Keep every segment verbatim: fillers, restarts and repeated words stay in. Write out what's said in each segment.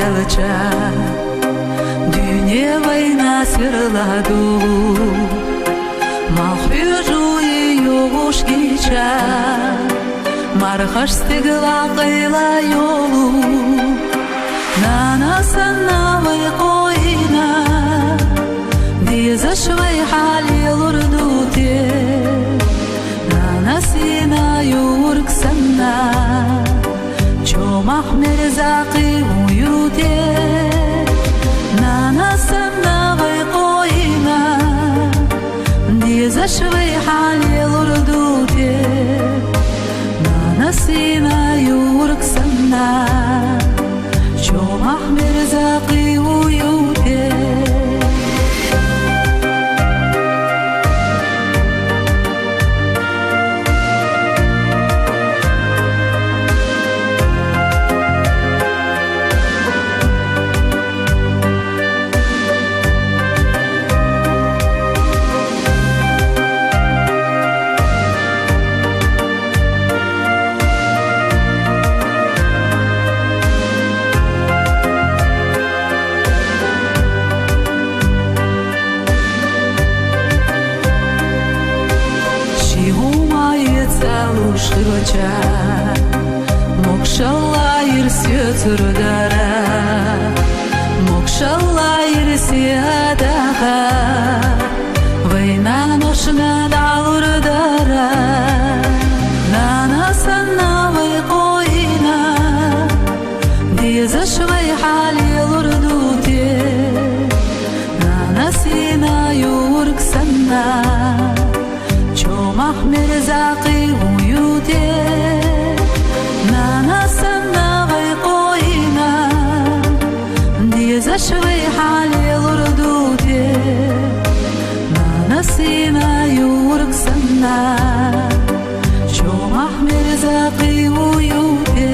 Элча, дунен война сирла дугу, малх хьуьжуй югуш гича, мархаш стигла къайла йолу. Нана санна вай къойна, дезаш вай хьалелур дуте. Нана сина юрк санна, чомах мерзакъи уюте. Нана санна вай къойна, дезаш вай хьалелур дуте. Нана сина юрк санна, чомах мерзакъи уюте. Ши гьума ецалуш хилча, мокшалла ирсе цурдара, мокшалла ирсе адаха, вайна ношна далурдара. Нана санна вай къойна, дезаш вай хьалелур дуте. Нана сина юрк санна, чомах мерзакъи уюте. Нана санна вай къойна, дезаш вай хьалелур дуте. Нана сина юрк санна, чомах мерзакъи уюте.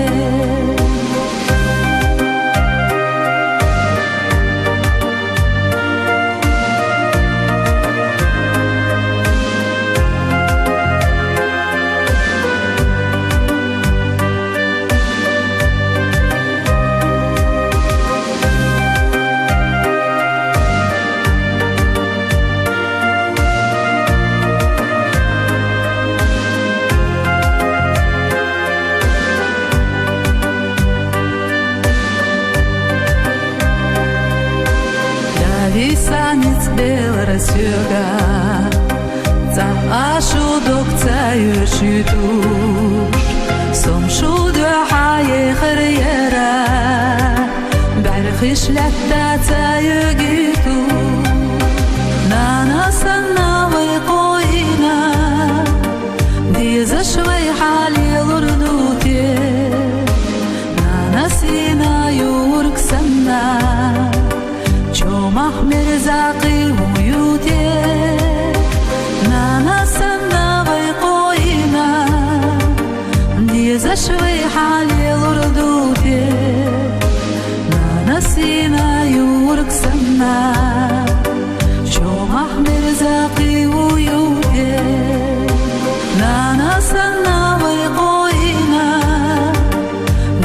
Дави саниц белара сёга, цӀа ашу дог ца юши туш, сом шу дуьхьа ехар яра, бӀархиш латта ца югиту. Нана санна вай къойна, дезаш вай хьалелур дуте. Нана сина юрк санна, чомах мерзакъи уюте. Нана санна вай къойна, дезаш вай хьалелур дуте. Нана сина юрк санна, чомах мерзакъи уюте. Нана санна вай къойна,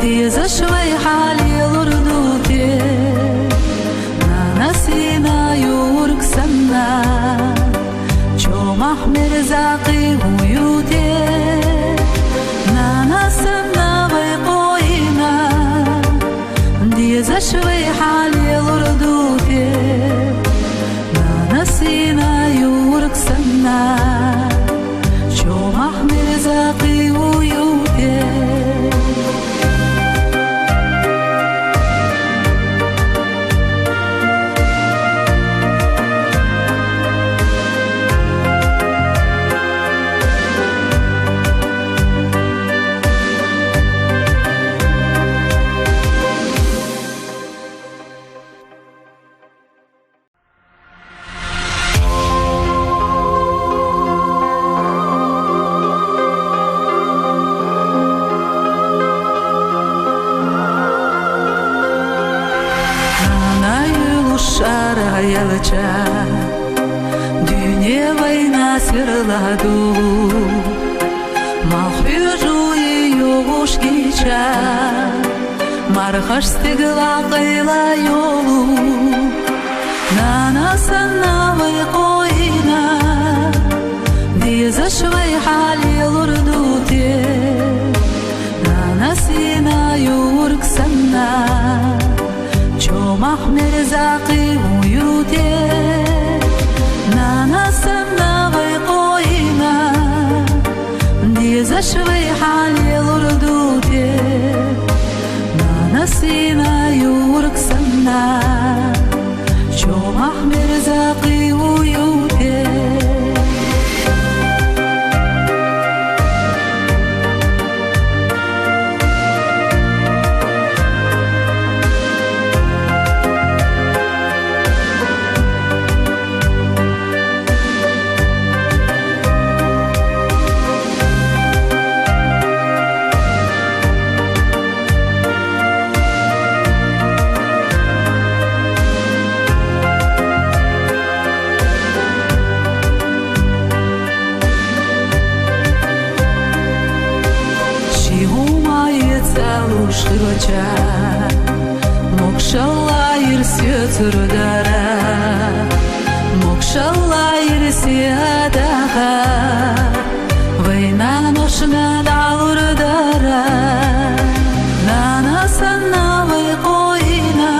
дезаш вай хьалелур дуте. Нана сина юрк санна, чомах мерзакъи уюте. Нана санна вай къойна, дезаш вай хьалелур дуте. Нана сина юрк санна, чомах мерзакъи уюте. Нана юлуш араяла ча, дуьне вайна сирла дугу, малх хьуьжуй югуш гича, ма Хаш стигла къайла йолу, нана санна вай къойна, дезаш вай хьалел урдуте, нана сина юрк санна, чомах мерзакъи уюте, нана санна вай къойна, дезаш вай хьалел урдуте. Нана сина юрк санна, чомах мерзакъи уюте. Ши гьума ецӀал уш хирвача, мокшалла ирс йоцурдара, мокшалла ирс ядаха, вай наношна далурдара, нана санна вай къойна,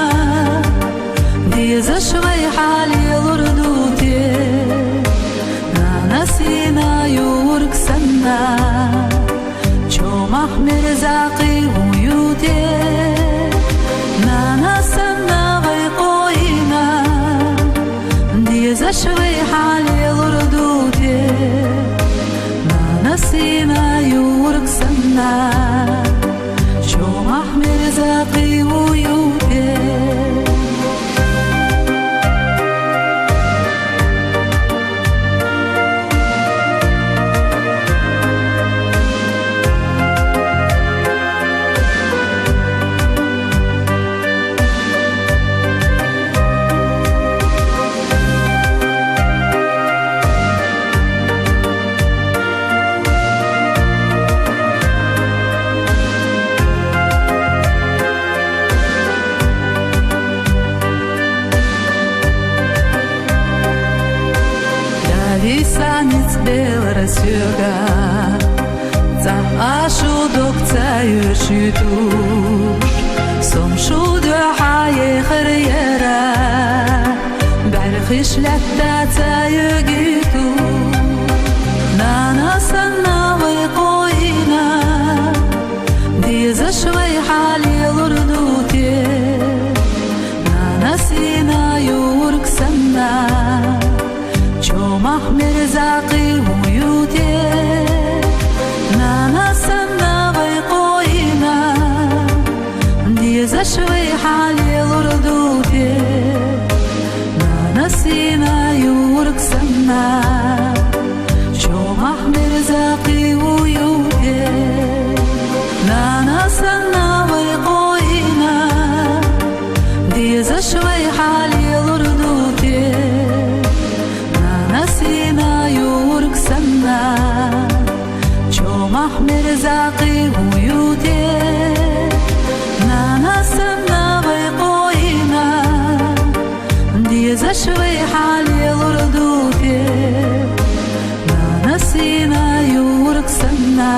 дезаш вай хьалел урдуте, нана сина юрк санна, чомах мерзакъи уюте, нана санна вай къойна, дезаш вай хьалел урдуте, нана сина юрк санна, чомах мерзакъи уюте. Дави саниц белра сёга, цӀа ашу дог ца юши туш, сом шу дуьхьа ехар яра, бӀархиш латта ца йоги туш. Нана санна вай къойна, дезаш вай хьалел урдуте, нана сина юрк санна, чомах мерзакъи уюте, нана санна вай къойна, дезаш вай хьалел урдуте, нана сина юрк санна, чомах мерзакъи уюте, нана санна вай къойна, дезаш вай хьалел урдуте, нана сина юрк санна, чомах мерзакъи уюте, нана санна вай къойна, дезаш вай хьалел урдуте, нана сина юрк санна,